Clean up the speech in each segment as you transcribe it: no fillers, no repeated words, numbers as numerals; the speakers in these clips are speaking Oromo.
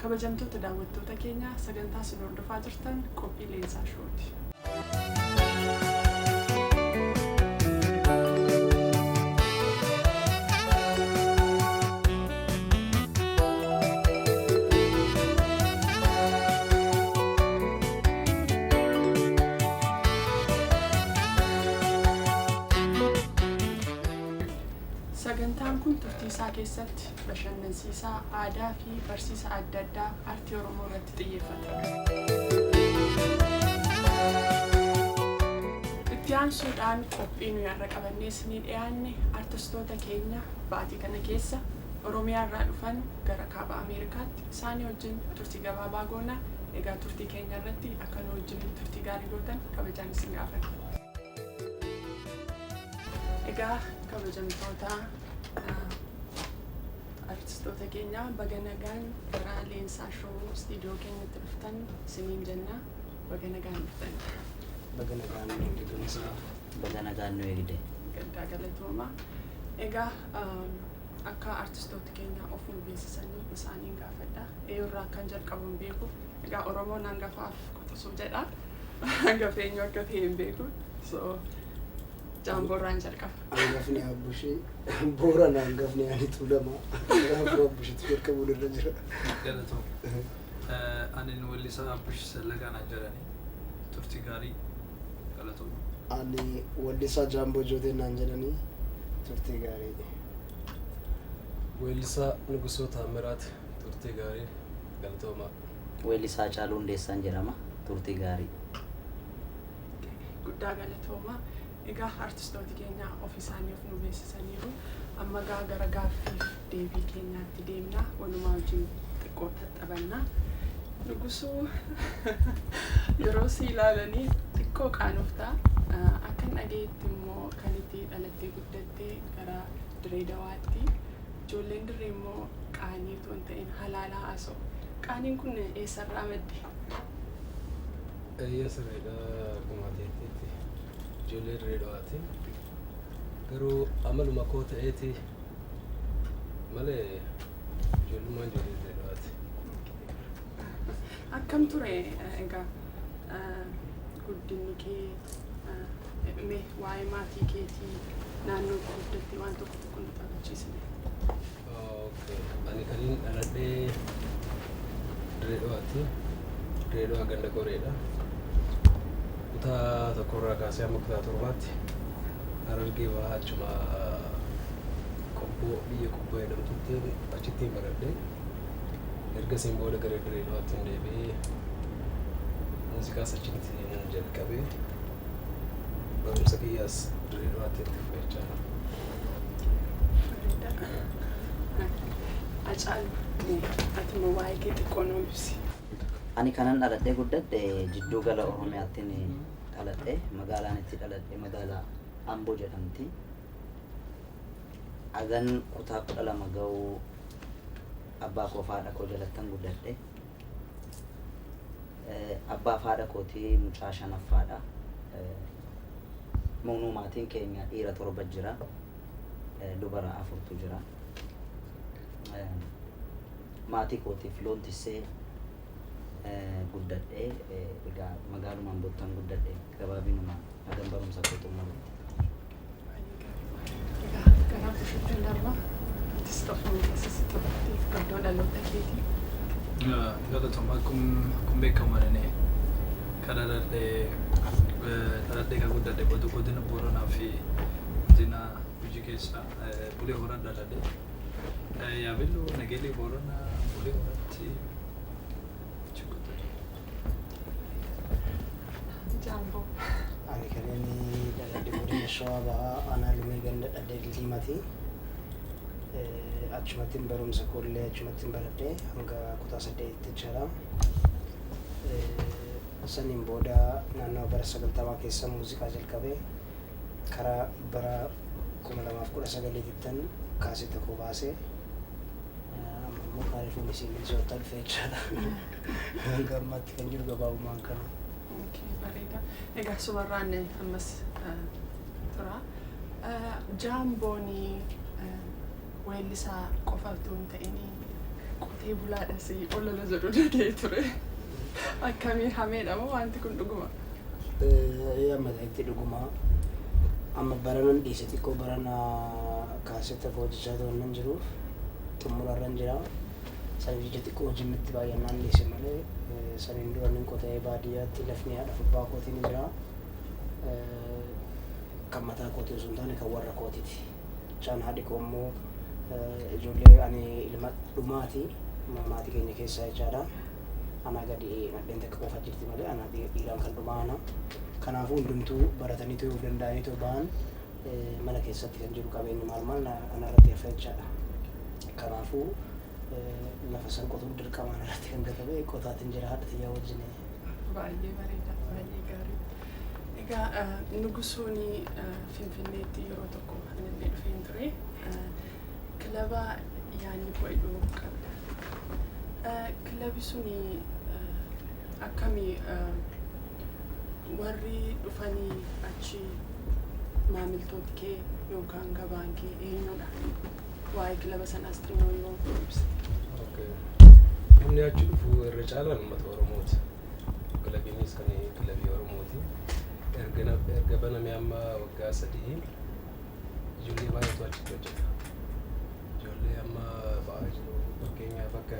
Kabajamtoota daawwattoota keenya, sagantaa isin hordofaa jirtan qophii Leensaa Showti. Sagantaan kun turtii isaa keessatti bashannansiisaa, aadaa fi barsiisa adda addaa artii Oromoo irratti xiyyeeffata. Itti aansuudhaan qophii nuyi har'a qabannee isinii dhiyaanne artistoota keenya baatii kana keessa Oromiyaa irraa dhufan gara kaaba Ameerikaatti isaanii wajjin turtii gabaabaa goona. Egaa turtii keenya irratti akka nu wajjin turtii gaarii gootan kabajaan isin gaafanna. Egaa kabajamtoota artistoota keenya, baga nagaan gara Leensaa Show istiidiyoo keenyatti dhuftan isiniin jenna. Baga nagaan dhuftan. Baga nagaan nu eegde. Baga nagaan nu eegde. Gaddaa galatooma. Egaa akka artistoota keenya of nu beeksisanii isaaniin gaafadha. Eenyurraa akkan jalqabu hin beeku. Egaa Oromoon hangafaaf quxisuu jedha. Hangafa eenyu akka ta'e hin beeku. So Jaamboorraan jalqaba. Hangafni Abbushii Boorana, hangafni ani Tuulamaa. Kanaafuu Abbushitu jalqabuun irra jira. Galatoom. Ani weellisaa Abbush Zallaqaa naan jedhani. Turtii gaarii, galatoom. Ani weellisaa Jaamboo Jootee naan jedhanii, turtii gaarii. Weellisaa Nugusoo Taammiraat, turtii gaarii, galatoomaa. Weellisaa Caaluu Hundeessaan jedhama. Turtii gaarii. Guddaa galatooma. Egaa artistooti keenya of isaanii of nu beeksisaniiru. Amma gaa gara gaaffiif deebii keenyaatti deemna. Walumaa wajjin xiqqoo tattaphannaa. Nugusuu, yeroo si ilaalanii xiqqoo qaanoftaa. Akkan dhageetti immoo kan itti dhalattee guddattee gara Diree Dawaatti. Ijoolleen Dirree immoo qaanii otoo hin ta'in halaalaa haasa'u. Qaaniin kun eessarraa madde? Eeyya, sirriidha, akkuma ateettiitti ijoollee Dirree Dawaati. Garuu amaluma koo ta'eeti malee ijoollummaan ijoollee Dirree Dawaati. Akkam ture egaa guddinni kee? Mee waa'ee maatii keetii, naannoo itti guddatte waan tokko tokko nu taphachiisne. Okay. Ani kanin dhaladhee Dirree Dawaatti. Dirree Dawaa ganda Qoreedha. Kutaa tokkorraa kaasee hamma kutaa torbaatti Harargee Bahaa achuma Qobboo, biyya Qobboo jedhamtutti achittiin baradhe. Ergasiin booda gara Dirree Dawaatti hin deebi'ee muuziqaas achitti jalqabee barumsa kiyyaas Dirree Dawaatti itti fufe jechaadha. Hacaalu, ati immoo waa'ee kee xiqqoo nuu ibsi. Ani kanan dhaladhee guddadhe jidduu gala Oromiyaattiin dhaladhe. Magaalaan itti dhaladhe magaalaa Amboo jedhamti. Agan kutaa 12 ga'uu abbaa koo fi haadha koo jalattan guddadhe. Abbaa fi haadha kootii mucaa shanaffaadha. Muunuu maatiin keenya dhiira torba jira. Dubara afurtu jira. Maatii kootiif loon tissee guddadhe. Egaa magaaluma Ambottan guddadhe gabaabinuma hagan barumsa koo xumurutti. Egaa gara Abbushitti darba. Atis of nu beeksisi, xumurtee iddoo dhaloota keetii. Galatoom. Akkuma beekamu ani kan dhaladhee kan guddadhe godina Booranaa fi godina Gujii keessa Bulee Horaa dhaladhe. Yaabelloo, Nageelee Booranaa, Bulee Horaatti achi guddadhe. Jaamboo. Ani kan inni dhaladhe godina Shawaa Bahaa aanaa Lumee ganda Dhadhee Dildiimaati. Achumattiin barumsa koollee achumattiin baradhee hanga kutaa 8tti jechaadha. Saniin booda naannoo bara 90 keessa muuziqaa jalqabee karaa bara 2019ttan kaasetta koo baasee amma immoo kaarifuu misiin dhufee jechaadha. Hanga ammaatti kan jiru gabaabummaan kana. Okay, bareeda. Egaa sumarraan ammas tura. Jaamboonii weellisaa qofa utuu hin ta'in qotee bulaadhas olola jedhu dhaga'ee ture. Akkamii hameedha moo wanti kun dhuguma? Amma itti dhuguma. Amma baranan dhiise xiqqoo barana kaasetta koo hojjechaa turan nan jiruuf xumurarran jira. Saniif jecha xiqqoo hojiin itti baay'annaan dhiise malee saniin dura nin qotee baadiyyaatti lafni haadha abbaa kootii ni jira. Kan mataa kootii osoo hin taane kan warra kootiiti. Caan haadhi koo immoo ijoollee ani ilma dhumaati maatii keenya keessaa jechaadha. Anaa gadi nadheen takka qofa jirti malee anaa dhiiraan kan dhumaa ana. Kanaafuu hundumtuu baratanii of danda'anii ba'an mana keessatti kan jiru qabeenyi maal maal anarratti hafa jechaadha. Kanaafuu lafa san qotuun dirqama anarratti kan gatame qotaatiin jira haadha tiyyaa wajjin. Baay'ee bareeda, baay'ee gaarii. Egaa Nugusuun Finfinneetti yeroo tokko anillee dhufeen ture. Kilaba yaadni koo jedhu qabda. Kilabi suni akkamii warri dhufanii achi maamiltooti kee yookaan gabaan kee eenyudha? Waa'ee kilaba sanaas xinnoo yoo ibsite. Okay. Namni achi dhufu irra caalaan uummata Oromooti. Kilabiinis kan kilabii Oromooti. Erga baname amma waggaa 3 ijoollee baay'eetu achitti hojjeta. Ijoollee amma ba'aa jiru fakkeenyaaf akka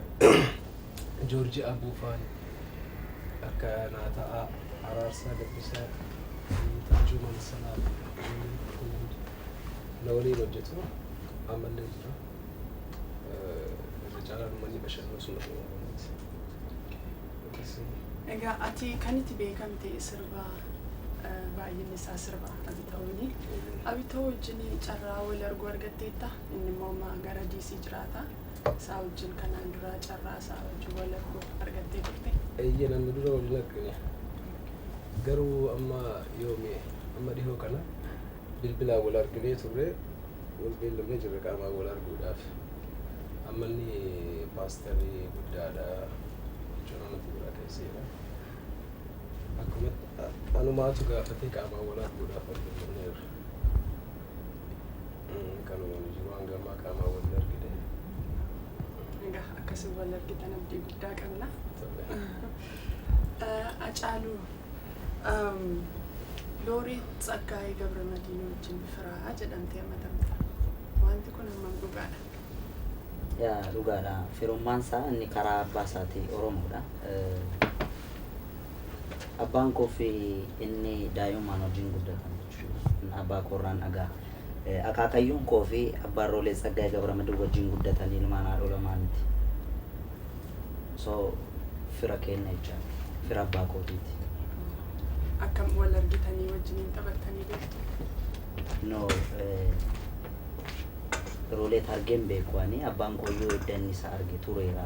Joorji Abuufaan, akka Naata'aa, Araarsaa Gabbisaa, Taajuu Mansalaa na waliin hojjetu ammallee jira. Irra caalaan uummanni bashannanu sun Oromooti. Egaa ati kan itti beekamte sirba baay'inni isaa sirba Abita'uuni. Abita'uu wajjin carraa wal arguu argatteetta. Inni immoo amma gara DC jiraata. Isaa wajjin kanaan dura carraa isaa wajjin wal arguu argattee turte. Eeyyee namni dura waliin argine. Garuu amma yoomi amma dhihoo kana bilbilaan wal arginee turre wal beellamnee jirra qaamaan wal arguudhaaf. Amma inni paasterii guddaadha jechuun amantii biraa keessa jira. Akkuma anumaatu gaafatee qaamaan wal arguudhaaf wal beellamneerra. Kanuma jiru hanga ammaa qaamaan wal hin argine. Egaa akkasii wal argitan abdii guddaa qabna. Hacaaluu Loorii Tsaggaayee Gabramadiinoo wajjin firaa jedhamtee himatamta. Wanti kun hammam dhugaadha? Yaa dhugaadha. Firummaan isaa inni karaa abbaa isaatii Oromoodha. Abbaan koo fi inni daa'imummaan wajjin guddatan jechuudha. Abbaa koorraan dhagaa. Akaakayyuun koo fi abbaan Roolee Tsaggaayee Gabramadiin wajjin guddatan ilmaan haadha lamaaniti. So fira kenna jechaadha. Fira abbaa kootiiti. Akkam wal argitanii wajjiniin taphattanii beektu? No, Rooleet argeen beeku ani abbaan kooyyuu edda inni isa arge tureera.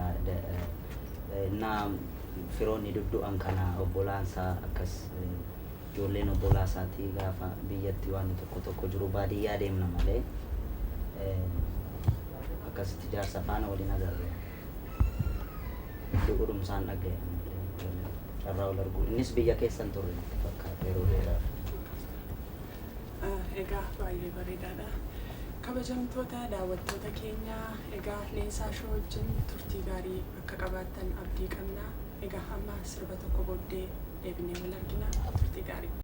Na firoonni duddu'an kana obbolaansaa akkas ijoolleen obbolaa isaatii gaafa biyyatti waan tokko tokko jiru baadiyyaa deemna malee akkasitti jaarsa faana waliin agarre. Du'uudhumsaan dhaga'e malee carraa wal arguu. Innis biyya keessan turre natti fakkaata yeroo dheeraaf. Egaa baay'ee bareedaadha. Kabajamtoota daawwattoota keenyaa egaa Leensaa Shoo wajjin turtii gaarii akka qabaattan abdii qabna. Egaa amma sirba tokko booddee deebinee wal argina. Turtii gaarii.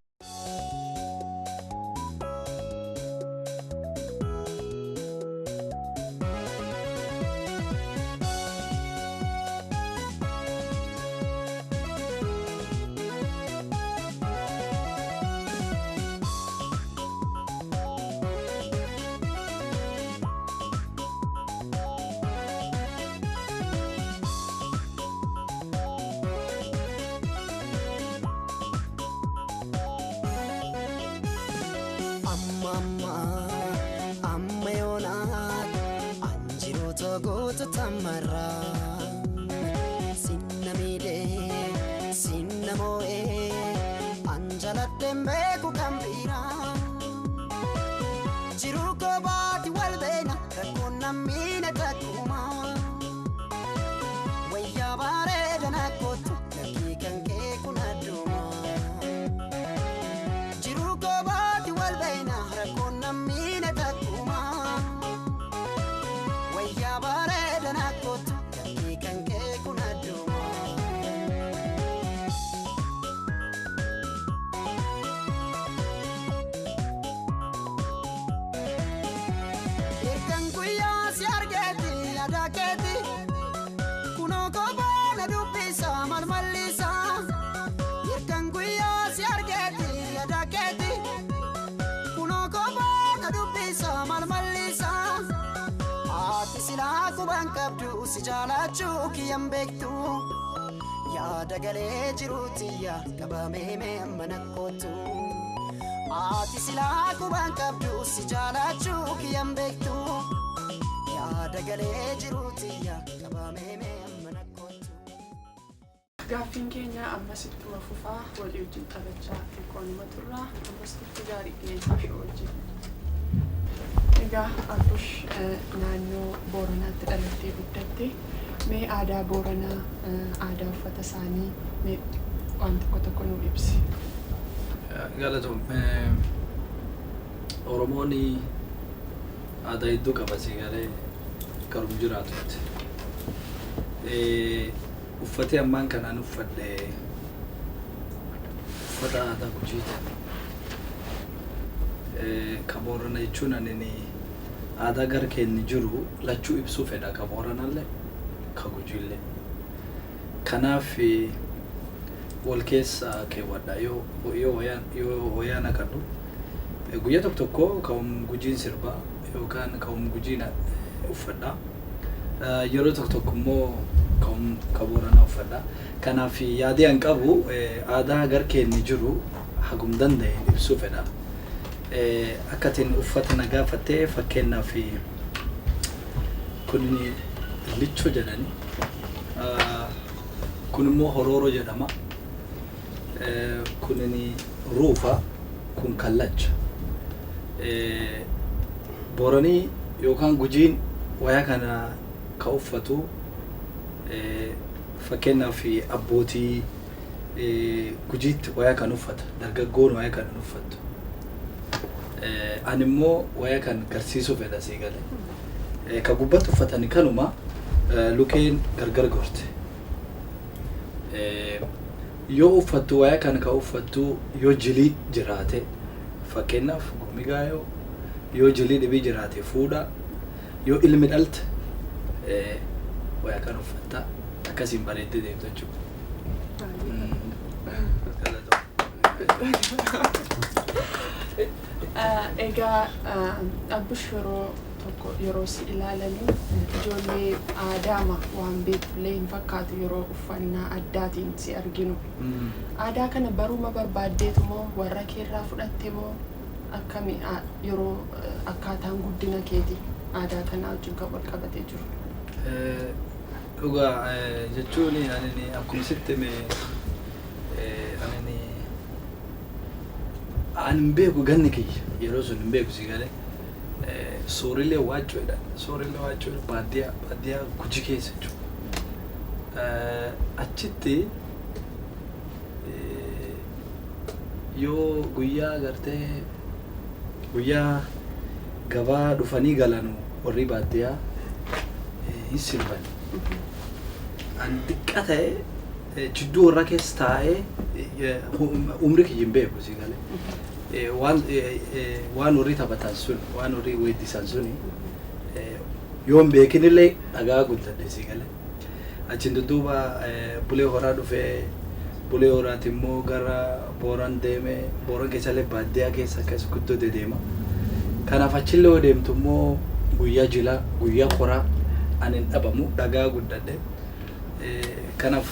Koo guutu tammarraa sinna miidhee sinna moo'ee an jaladheen beeku kan biraa jiruu koo baati wal beena rakkoon nammiina takkuma wayyaa bareeda na kootu lakkii kan kee kun adduma jiruu koo baati wal beena rakkoon nammiina takkuma wayyaa bareeda na kootu lakkii kan kee kun adduma. Ergan guyyaa si argeeti yaada keeti kunoo kophaa na dubbisa malmallisa. Ergan guyyaa si argeeti yaada keeti kunoo kophaa na dubbisa malmallisa. Ati silaa quban qabdu si jaalachuu kiyyan beektu yaada galee jiruutiyya qabamee mee amma na kootu. Ati silaa quban qabdu si jaalachuu kiyyan beektu yaada galee jiruutiyya qabamee mee amma na kootu. Gaaffiin keenya ammas ittuma fufaa walii wajjin taphachaa xiqqoonuma turraa ammas turtii gaarii qilleensaa fi wajjin. Egaa Abbush, naannoo Booranaatti dhalattee guddatte. Mee aadaa Booranaa, aadaa uffata isaanii mee waan tokko tokko nuu ibsi. Galatoom. Oromoon aadaa hedduu qaba si galee garuu jiraatutti. Uffati ammaan kanaan uffadhe uffata aadaa Gujiiti. Ka Boorana jechuun ani aadaa gara keenya jiru lachuu ibsuu fedha, ka Booranallee ka Gujiillee. Kanaaf wal keessa keewwadha yoo wayyaa naqadhu. Guyyaa tokko tokko ka'um Gujiin sirbaa yookaan ka'um Gujiin uffadha. Yeroo tokko tokko immoo ka'um ka Booranaa uffadha. Kanaaf yaadii an qabu aadaa gara keenya jiru hagum danda'e ibsuu fedha. Akka atiin uffata na gaafattee, fakkeenyaaf kun lichoo jedhani. Kun immoo horooroo jedhama. Kun ruufa, kun kallacha. Booranii yookaan Gujiin wayaa kana ka uffatu fakkeenyaaf abbootii Gujiitti wayaa kan uffata, dargaggoon wayaa kan hin uffattu. Ani immoo wayaa kan garsiisuu fedha sii galee. Ka gubbatti uffatani kanuma lukeen gargar gorte. Yoo uffattu wayaa kana ka uffattu yoo jilii jiraate, fakkeenyaaf gummi gaayoo, yoo jilii dhibii jiraate, fuudha, yoo ilmi dhalte wayaa kan uffatta, akkasiin bareeddee deemtu jechuudha. Galatoom. Egaa Abbush, yeroo tokko yeroo si ilaalanii ijoollee aadaama waan beektullee hin fakkaatu yeroo uffannaa addaatiin si arginu. Aadaa kana baruma barbaaddeetu moo warra keerraa fudhatte moo akkami yeroo akkaataan guddina keeti aadaa kanaa wajjin kan wal qabatee jiru? Dhugaa jechuun ani akkuma sitti hime ani hin beeku, ganni kiyya yeroo sun hin beeku si galee. Soorilee waaccoodha. Soorilee waaccoodha, baadiyyaa Guji keessa jechuudha. Achitti yoo guyyaa gartee guyyaa gabaa dhufanii galanu warri baadiyyaa hin sirban. An xiqqa ta'e jidduu warra keessa taa'ee umri kiyya hin beeku si galee. Waan warri taphatan sun, waan warri weeddisan suni yoo hin beekinillee dhagaa guddadhe si galee. Achiin dudduuba Bulee Horaa dhufee, Bulee Horaati immoo gara Booran deeme, Booran keessallee baadiyyaa keessa akkas guddoo dedeema. Kanaaf achillee yoo deemtu immoo guyyaa jilaa, guyyaa qoraa ani hin dhabamu, dhagaa guddadhe. Kanaaf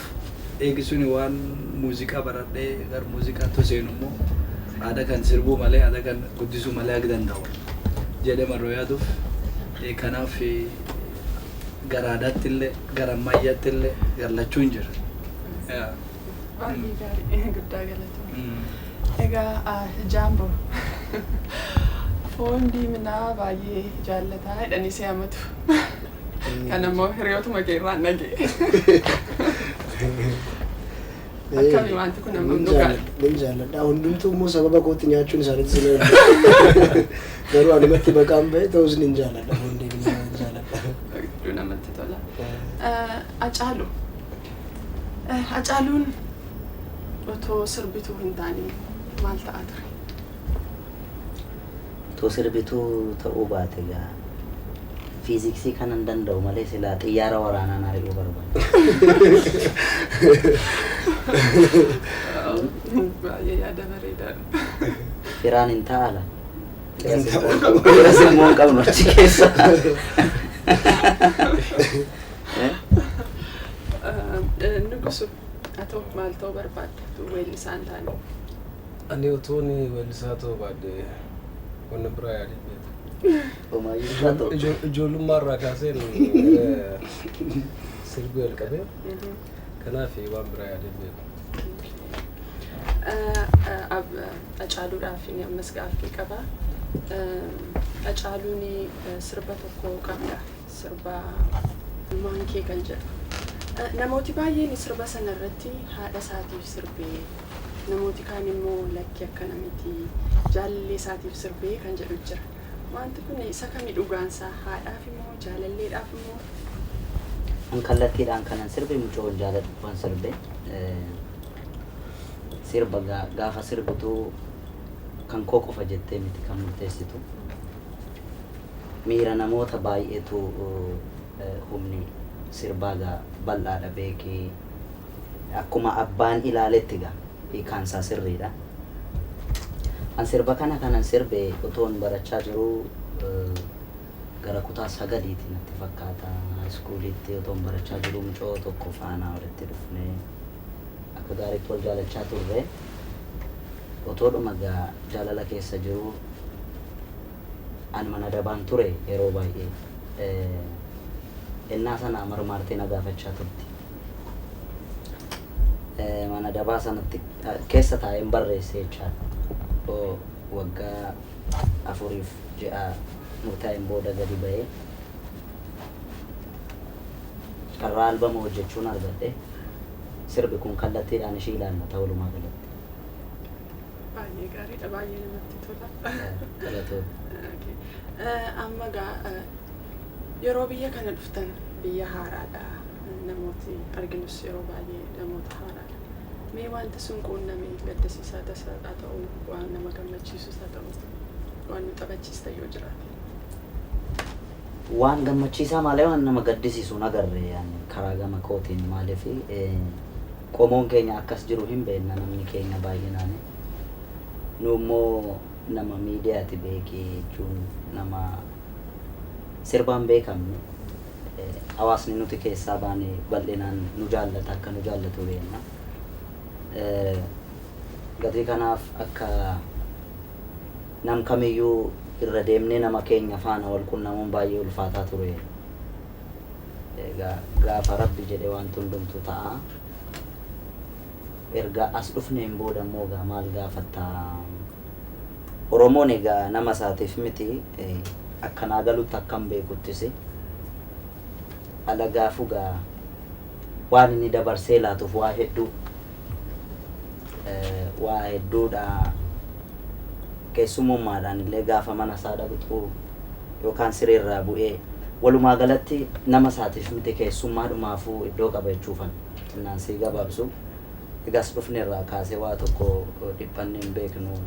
eegisuni waan muuziqaa baradhee gara muuziqaatti seenu immoo aadaa kan sirbuu malee, aadaa kan guddisuu malee akka danda'u jedhee marroo yaaduuf kanaaf Gara aadaatti illee gara ammayyaatti illee gara lachuu hin jira. Yaa. Baay'ee gaarii, guddaa galatoomii. Egaa Jaambo, foon diiminaa baay'ee jaallataa jedhanii si hamatu. Kan ammoo hiriyootuma kee irraan dhaga'e. Akkami wanti kun amma dhugaadha? Nin jaalladha. Hundumtuu immoo sababa kootti nyaachuun isaaniitti sin oolu. Garuu anumatti baqaan ba'e ta'us nin jaalladha. Foon diiminaa nin jaalladha. Hedduu namatti tola. Acaalu. Acaaluun otoo sirbituu hin taane maal ta'a ture? Otoo sirbituu ta'uu baate egaa fiiziksii kan hin danda'u malee silaa xiyyaara waraanaan ari'uu barbaada. Baay'ee yaada bareedaadha. Firaan hin ta'ala. Firas immoo hin qabnu achi keessa. Nugusu, atoo maal ta'uu barbaadda utuu weellisaa hin taane? Ani otoon weellisaa ta'uu baadhe wanna biraa yaadee beeku. Homaayyuu isaa ta'u. Ijoollummaa irraa kaaseen sirbuu jalqabee, kanaaf waan biraa yaadee beeku. Acaaluudhaaf inni ammas gaaffii qaba. Acaaluun sirba tokko qabda. Sirba Maankee kan jedhu. Namooti baay'een sirba sana irratti haadha isaatiif sirbee, namooti kaan immoo lakki akkana miti, jaalallee isaatiif sirbee kan jedhu jira. Wanti kun isa kami dhugaansaa, haadhaaf immoo jaalalleedhaaf immoo? An kallattiidhaan kanan sirbe mucoon jaaladhu kan sirbe. Sirba gaafa sirbituu kan koo qofa jettee miti kan murteessitu. Miira namoota baay'eetu, humni sirbaa gaa bal'aadha beekee, akkuma abbaan ilaaletti gaa hiikaansaa sirriidha. An sirba kana kanan sirbe otoon barachaa jiruu, gara kutaa 9ti natti fakkaata, iskuulitti otoon barachaa jiruu mucoo tokko faana walitti dhufnee akka gaariitti wal jaalachaa turre. Otoodhuma gaa jaalala keessa jiruu ani mana dabaan ture yeroo baay'ee. Ennaa sana marmaartee na gaafachaa turte. Mana dabaa sanatti keessa taa'een barreesse jechaadha. Waggaa 4f ji'a murtaa'een booda gadi ba'ee carraa albama hojjechuun argadhe. Sirbi kun kallattiidhaan ishii ilaallata walumaa galatti. Baay'ee gaariidha, baay'ee namatti tola. Galatoon. Amma gaa yeroo biyya kana dhuftan biyya haaraadha. Namooti arginus yeroo baay'ee namoota haaraadha. Mee wanta sun quunname gaddisiisaa tasa haa ta'u, waan nama gammachiisus haa ta'u, waan nu taphachiistan yoo jiraate. Waan gammachiisaa malee waan nama gaddisiisu hin agarre yaani karaa gama kootiin, maaliif qomoon keenya akkas jiru hin beekna, namni keenya baay'inaan. Nu immoo nama miidiyaati beekee jechuun nama sirbaan beekamne, hawaasni nuti keessaa baane bal'inaan nu jaallata, akka nu jaallatu beekna. Gatii kanaaf akka nam kamiyyuu irra deemnee nama keenya faana wal qunnamuun baay'ee ulfaataa ture. Egaa gaafa Rabbi jedhe wanti hundumtuu ta'a. Erga as dhufneen booda immoo egaa maal gaafattaa? Oromoon egaa nama isaatiif miti, akka naa galutti akkam beekuttis alagaafu gaa waan inni dabarsee laatuuf waa hedduu, waa hedduudha. Keessumummaadhaan illee gaafa mana isaa dhaqxu yookaan sireerraa bu'ee walumaa galatti nama isaatiif miti keessummaadhumaafuu iddoo qaba jechuufan innaan sii gabaabsu. Egaas dhufneerraa kaasee waa tokko dhiphanne hin beeknu.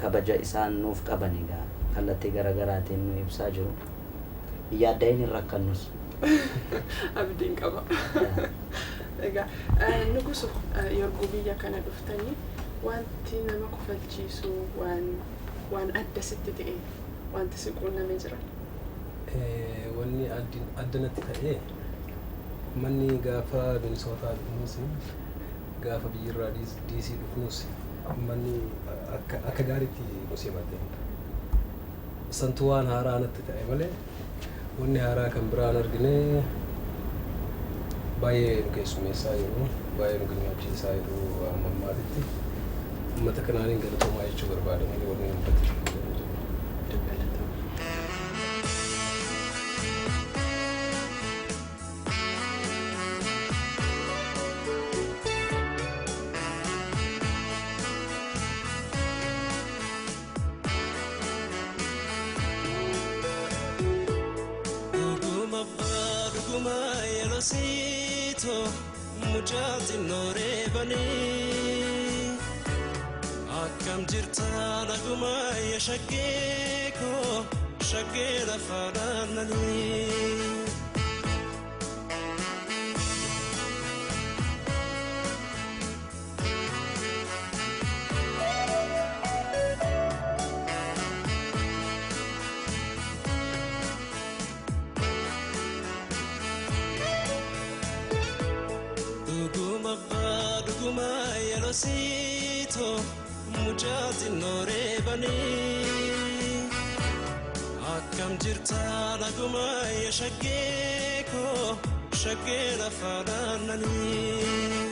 Kabaja isaan nuuf qaban egaa kallattii garaagaraatiin nu ibsaa jiru. Yaaddayin hin rakkannus. Abdiin qaba. Egaa Nugusu, yeroo biyya kana dhuftanii wanti nama kofalchiisu, waan adda sitti ta'e, wanti si quunnamee jira? Wanni adda natti ta'e, manni gaafa Minisootaa dhufnus, gaafa biyyirraa DC dhufnus, manni akka gaariitti nu simate. Santu waan haaraa natti ta'e malee Wanni haaraa kan biraan argine baay'ee nu keessummeessaa jiru, baay'ee nu gammachiisaa jiru amma ammaatitti. Uummata kanaaniin galatoomaa jechuu barbaada malee wanni dubbate hin jiru. Dhuguma abbaa dhuguma yeroo siitoo mucaa xinnoo reebanii akkam jirta dhuguma ya shaggee koo shaggee lafa naannanii. Dhuguma abbaa dhuguma yeroo siitoo mucaa xinnoo reebanii akkam jirta dhuguma ya shaggee koo shaggee lafa naannanii.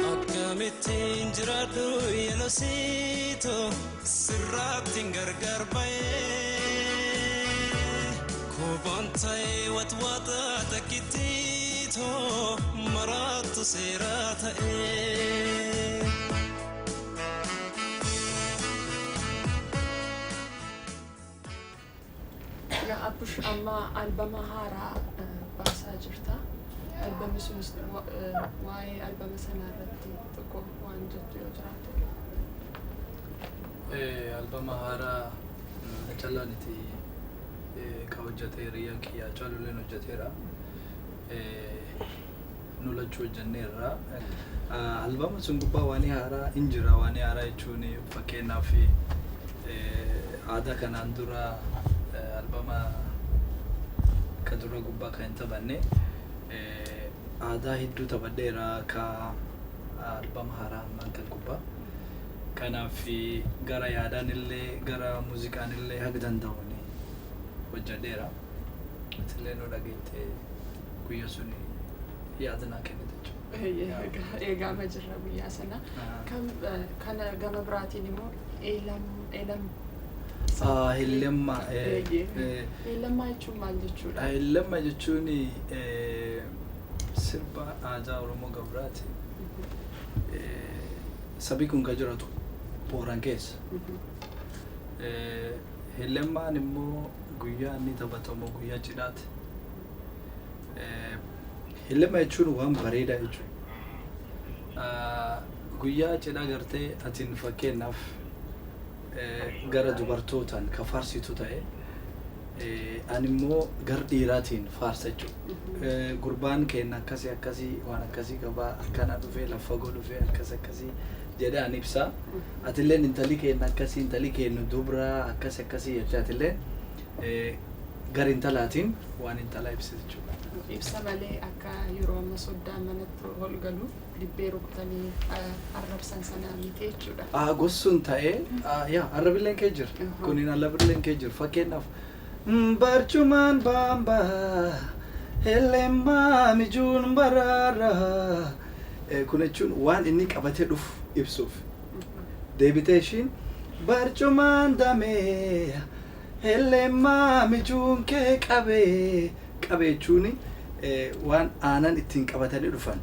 Akkamittiin jiraadhu yeroo siitoo sirraattiin gargar ba'ee Kophaan ta'ee watwaata takkittiitoo maraattu seeraa ta'ee. Egaa Abbush amma albama haaraa baasaa jirta. Albamni sunis waa'ee albama sanaa irratti xiqqoo waan jettu yoo jiraate. Albama haaraa callaan itti ka hojjete hiriyyaan kiyya Caaluleen hojjeteera. Nu lachuu hojjenneerra. Albama sun gubbaa waan haaraa hin jira. Waan haaraa jechuun fakkeenyaaf aadaa kanaan dura albama ka dura gubbaa kan hin taphanne aadaa hedduu taphadheera ka albama haaraa ammaan kan gubbaa. Kanaaf gara yaadaan illee gara muuziqaan illee haga danda'uun hojjedheera. Atillee nu dhageette guyyaa sun yaada naa kennite jechuudha. Eegaama jirra guyyaa sana. Kan kana gama biraatiin immoo eelam eelam. Hellemma. Eelammaa jechuun maal jechuudha? Hellemma jechuun sirba aadaa Oromoo Gabraati. Sabi kun kan jiraatu Booran keessa. Hellemmaan immoo guyyaa inni taphatamu guyyaa cidhaati. Hellemma jechuun waan bareedaa jechuudha. Guyyaa cidhaa gartee atiin fakkeenyaaf gara dubartootaan ka faarsitu ta'e ani immoo gara dhiiraatiin faarsa jechuudha. Gurbaan keenya akkasii akkasii waan akkasii qabaa akkana dhufee lafa fagoo dhufee akkas akkasii jedhee ani ibsa. Atilleen intalli keenya akkasii intalli keenya dubraa akkas akkasii jettee atilleen gara intalaatiin waan intalaa ibsite jechuudha. Ibsa malee akka yeroo amma soddaan manatti ol galu dibbee rukutanii arrabsan sanaa miti jechuudha. Gosuun ta'ee yaa arrabilleen kee jira. Kunin arrabilleen kee jiru fakkeenyaaf barcumaan baambaa hellemmaa mijuun baraara. Kun jechuun waan inni qabatee dhufu ibsuuf. Deebitee ishiin barcumaan damee hellemmaa mijuun kee qabee qabee jechuun waan aanan ittiin qabatanii dhufan.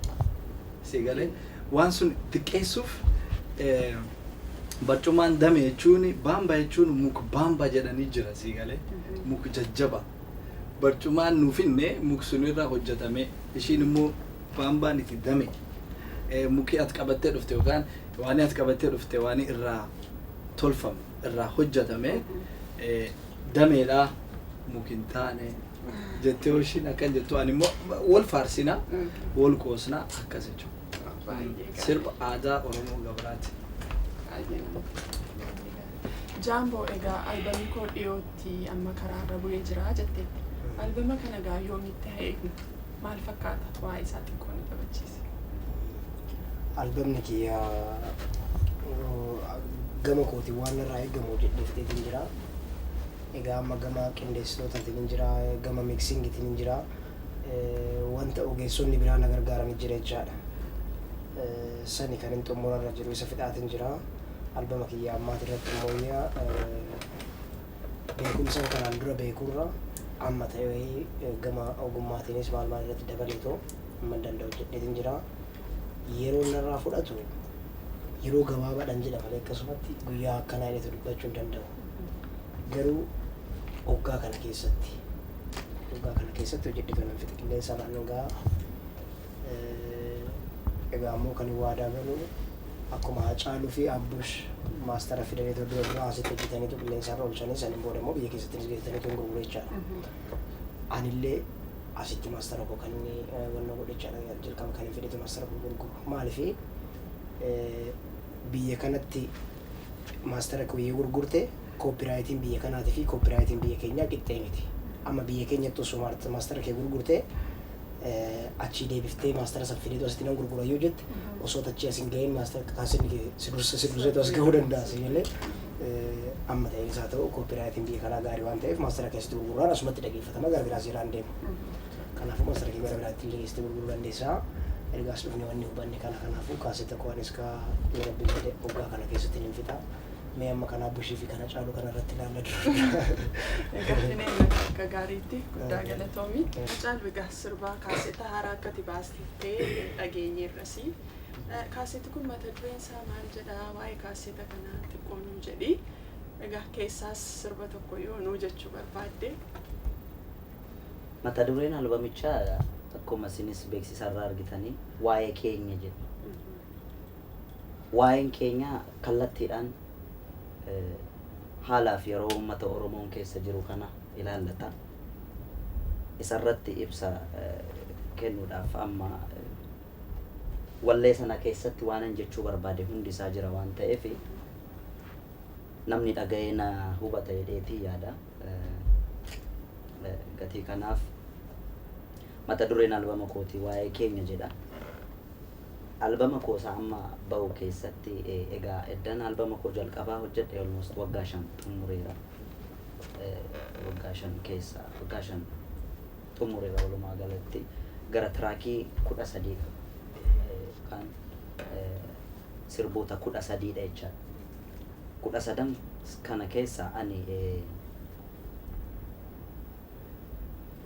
Si galee waan sun xiqqeessuuf barcumaan dame jechuun baamba jechuun muka baamba jedhanii jira si galee muka jajjaba. Barcumaan nuuf hinne muk sunirraa hojjetame ishiin immoo baambaan itti dame. Muki ati qabattee dhufte yookaan waan ati qabattee dhufte waan irraa tolfame irraa hojjetame dameedha muki hin taane jettee ishiin akkan jettu ani immoo wal faarsina wal qoosna akkas jechuudha. Baay'ee gaarii. Sirba aadaa Oromoo Gabraati. Baay'ee namatti tola. Jaamboo, egaa albamii koo dhiyootti amma karaarra bu'ee jira jetteetti. Albama kana egaa yoomitti haa eegnu? Maal fakkaata? Waa'ee isaa xiqqoo nu taphachiisi. Albamni kiyya gama kootiin waan irraa eegamu hojjedhee fixeetiin jira. Egaa amma gama qindeessitootaatiin hin jira, gama mixingiitiin hin jira. Wanta ogeessonni biraa na gargaaranii jira jechaadha. Sani kan hin xumurarra jiru isa fixaatiin jira. Albama kiyya ammaati irratti immoo beekumsa kanaan dura beekurra amma ta'ee gama ogummaatiinis maal maal irratti dabaleetoo amma danda'u hojjedheetiin jira. Yeroo narraa fudhatu yeroo gabaabaadhaan jedha malee akkasumatti guyyaa akkanaa jedhetu dubbachuu hin danda'u. Garuu waggaa kana keessatti hojjedhe kanan fixe qilleensa naannoo gahaa. Egaa immoo kan waadaa galu akkuma Hacaaluu fi Abbush maastara fidanii dura dura asitti hojjetaniitu qilleensa irra oolchanii, saniin booda immoo biyya keessattis geessaniitu hin gurguru jechaadha. Anillee asitti maastara koo kan inni wanna godhe jechaadha, jalqaba kan hin fedhetu maastara koo gurguru. Maalifi biyya kanatti maastara koo yoo gurgurte copyrightiin biyya kanaatii fi copyrightiin biyya keenyaa qixxee miti. Amma biyya keenyatti osoo maastara kee gurgurte achii deebiftee maastara san fideetu asitti nan gurgura yoo jette, osoo achii as hin gahin maastara kaasinni kee si dursa si durseetu as gahuu danda'a si malee. Amma ta'een isaa ta'u copyrightiin biyya kanaa gaarii waan ta'eef maastara keessatti gurguraan asumatti dhageeffatama, gara biraa seeraan deemu. Kanaafuu maastara kee gara biraatti illee geessitee gurguruu dandeessaa. Ergaas dhufne wanni hubanne kana. Kanaafuu kaasetta koo anis kaa yoo rabbi jedhe waggaa kana keessatti hin fixa. Mee amma kanaa bushii fi kana caalu kana irratti ilaalla dura. Egaa inni akka gaariitti guddaa galatoomi. Caalu, egaa sirbaa kaasetta haaraa akka ati baastettee dhageenyeerrasi. Kaasetti kun mata dureen isaa maal jedhaa? Waa'ee kaasetta kanaa xiqqoo nuu jedhi. Egaa keessaas sirba tokko yoo nuu jechuu barbaadde. Mata dureen albamichaa akkuma isinis beeksisarraa argitanii "Waa'ee keenya" jedha. Waa'een keenya kallattiidhaan haalaaf yeroo uummata Oromoon keessa jiru kana ilaallata. Isarratti ibsa kennuudhaaf amma wallee sana keessatti waanan jechuu barbaade hundi isaa jira waan ta'eef namni dhaga'ee na hubata jedheetii yaada. Gatii kanaaf mata dureen albama kootii "Waa'ee keenya" jedha. Albama koo isa amma bahu keessatti egaa eddan albama koo jalqabaa hojjedhe almost waggaa 5 xumureera. Waggaa 5 keessa waggaa 5 xumureera. Walumaa galatti gara trackii 13 qaba. Yookaan sirboota 13dha jechaadha. 13n kana keessa ani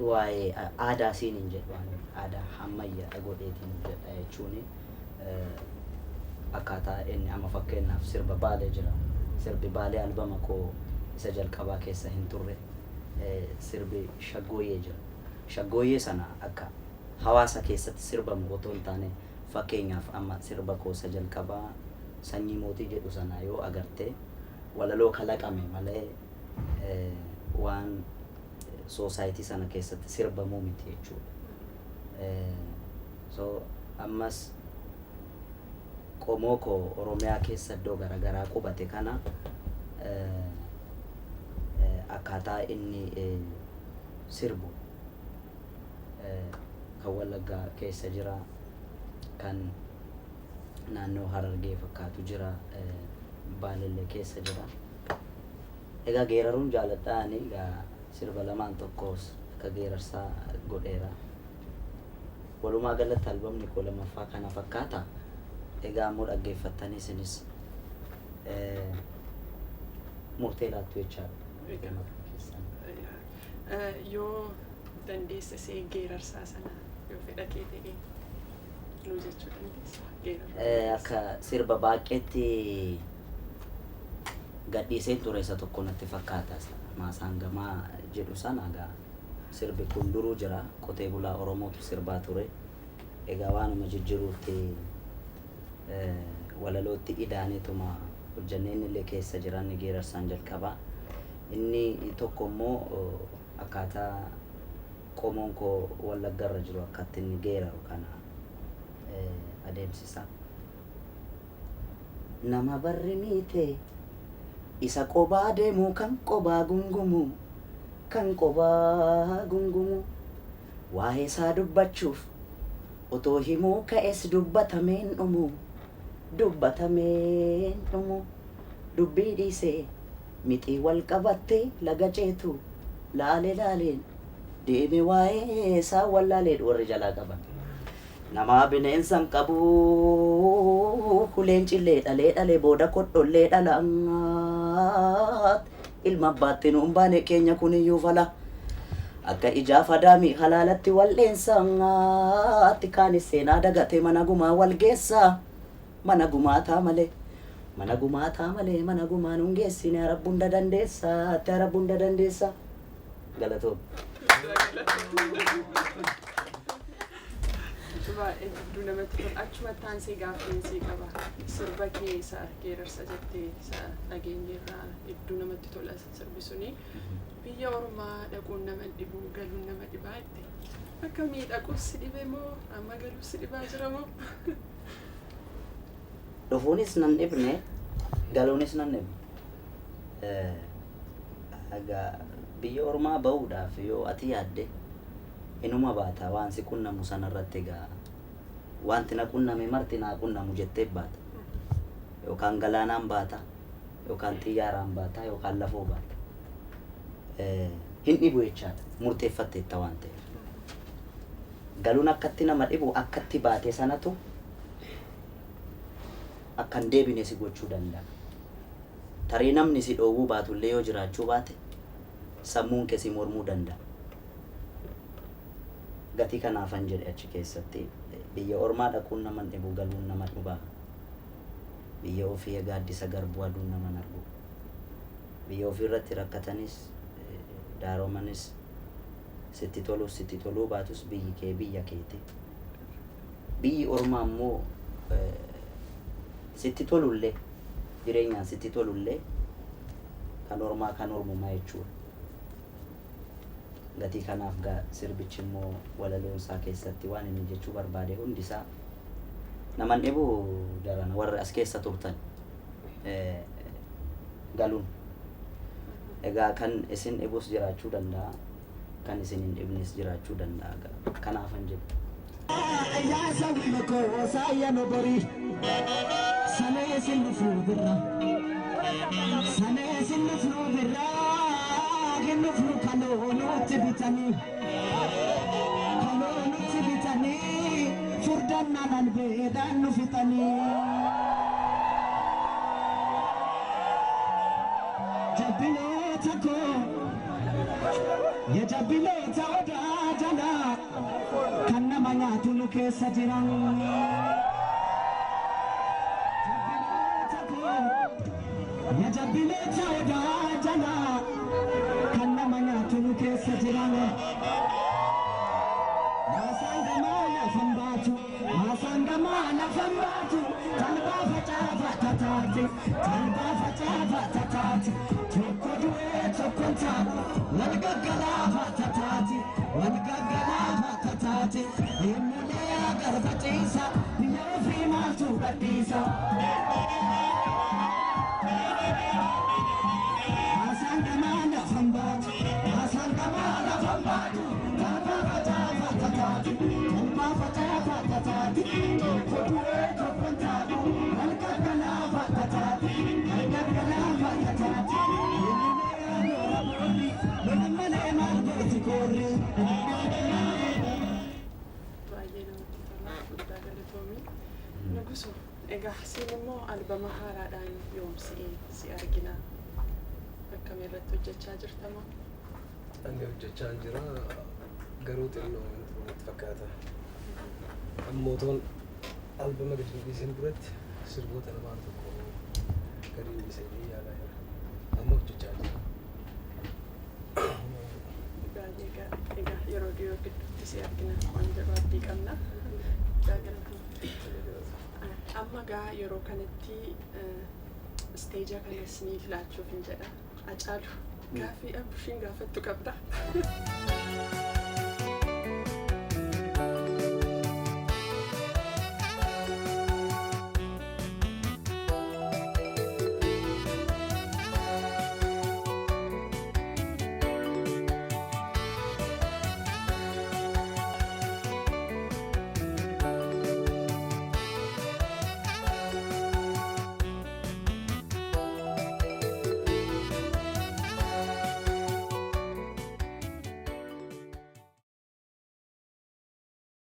waa'ee aadaa siin hin jedhu, ani aadaa ammayyaa godheetiin jedha jechuuni akkaataa inni amma fakkeenyaaf sirba Baalee jira. Sirbi Baalee albama koo isa jalqabaa keessa hin turre. Sirbi Shaggooyyee jira. Shaggooyyee sana akka hawaasa keessatti sirbamu otoo hin taane, fakkeenyaaf amma sirba koo isa jalqabaa "Sanyii Mootii" jedhu sana yoo agarte walaloo kalaqame malee waan society sana keessatti sirbamuu miti jechuudha. So ammas qomoo koo Oromiyaa keessa iddoo garaagaraa qubate kana akkaataa inni sirbu kan Wallaggaa keessa jira, kan naannoo Harargee fakkaatu jira, Baalellee keessa jira. Egaa geeraruun jaaladha ani, egaa sirba lamaan tokkos akka geerarsaa godheera. Walumaa galatti albamni koo lamaffaa kana fakkaata. Egaa ammoo dhaggeeffattanii isinis murtee laattu jechaadha. Egaa. Maqaa keessan. Yoo dandeesse see geerarsaa sana yoo fedha kee ta'e nuu jechuu dandeessa. Geeraruu dandeessa. Akka sirba baay'eetti gadhiiseen ture isa tokko natti fakkaata. "Maasaan gamaa" jedhu sana. Egaa sirbi kun duruu jira, qotee bulaa Oromootu sirbaa ture. Egaa waanuma jijjiruutti walalootti idaaneetuma hojjannee inni illee keessa jira, inni geerarsaan jalqabaa. Inni tokko immoo akkaataa qomoon koo Wallaggarra jiru akkatti inni geeraru kana adeemsisa. Nama barri miite Isa qobaa deemu kan qobaa gungumu, kan qobaa gungumu. Waa'ee isaa dubbachuuf otoo himuu ka'es dubbatameen dhumu, dubbatameen dhumu. Dubbii dhiisee mixii wal qabattee laga ceetu laale laaleen deeme waa'ee isaa wallaalee warri jalaa qaban. Namaa bineensan qabu uleen cillee dhalee dhalee booda kodhollee dhalaat ilma abbaatti nuun baane keenya kuniyyuu fala. Akka ijaa fadaami halaalatti waldheensaatti kaanis seenaa dagatee mana gumaa wal geessa, mana gumaataa malee, mana gumaataa malee, mana gumaa nuun geessine arabbu hunda dandeessa atti arabbu hunda dandeessa. Galatoom. Baay'ee hedduu namatti tola. Achuma taansee gaaffiin sii qaba. Sirba kee isa geerarsa jettee isa dhageenyeerraa hedduu namatti tola sirbi suni. Biyya ormaa dhaquun nama dhibu, galuun nama dhibaa jette. Akkamii, dhaquus si dhibe moo amma galuus si dhibaa jira moo? Dhufuunis nan dhibne, galuunis nan dhibne. Egaa biyya ormaa bahuudhaaf yoo ati yaadde inuma baata. Waan si qunnamu sanarratti egaa wanti na qunname marti naa qunnamu jettee baata. Yookaan galaanaan baata, yookaan xiyyaaraan baata, yookaan lafoo baata. Hin dhibu jechaadha murteeffatteetta waan ta'eef. Galuun akkatti nama dhibu, akkatti baate sanatu akka hin deebine si gochuu danda'a. Tarii namni si dhoowwuu baatullee yoo jiraachuu baate sammuun kee si mormuu danda'a. Gatii kanaafan jedhe achi keessatti biyya ormaa dhaquun nama hin dhibu, galuun nama dhiba. Biyya ofii gaaddisa garbuu aduun nama hin argu. Biyya ofii irratti rakkatanis daaroomanis, sitti tolus sitti toluu baatus biyyi kee biyya keeti. Biyyi ormaa immoo sitti tolullee, jireenyaan sitti tolullee, kan ormaa kan ormumaa jechuudha. Gatii kanaaf gaa sirbichi immoo walaloonsaa keessatti waan inni jechuu barbaade hundisaa naman dhibu jarana warri as keessa turtan galuun. Egaa kan isin dhibus jiraachuu danda'a, kan isin hin dhibnes jiraachuu danda'a. Kanaafan jedhu. Yaa sabni koo saayya bori sanee sin dhufuu birra, sanee sin dhufuu birra, hin dhufnu kaloo nutti bitanii, kaloo nutti bitanii, furdannaan albeedhaan nu fixanii. Jabbiloota koo ya jabbiloota odaa jalaa kan nama nyaatu nu keessa jiran. Jabbiloota koo ya jabbiloota odaa jalaa kan nama nyaatu nu keessa jiran. Maasaan gamaa lafan baatu, maasaan gamaa lafan baatu, talbaa facaafa tataate, talbaa facaafa tataate, tokko du'ee tokko hin taa'u, wal gaggalaafa tataate, wal gaggalaafa tataate, eenyulee garba ciisa, biyya ofii maaltu gadhiisa. Maasaan gamaa lafan baatu, maasaan gamaa lafan baatu, talbaa facaafa tataate, talbaa facaafa tataate, tokko du'ee tokko hin taa'u, wal gaggalaafa tataate, wal gaggalaafa tataate, eenyulee lola boorri, lola malee maal gooti koorri. Baay'ee namatti tola, guddaa galatoomii. Nugusu, egaa siin immoo albama haaraadhaan yoom si argina? Akkamii irratti hojjechaa jirtama? Ani hojjechaa jira, garuu xinnoo natti fakkaata. Ammoo toon albama gadi hin dhiisin duratti sirboota lamaan tokko gadi hin dhiisanii yaalaa jira. Amma hojjechaa jira. Baay'ee gaarii. Egaa yeroo dhiyoo gidduutti si argina waan jedhu abdii qabna. Guddaa galatoomii. Amma gaa yeroo kanatti stage kanas ni laachuuf hin jedha. Acaalu, gaaffii Abbushiin gaafattu qabda.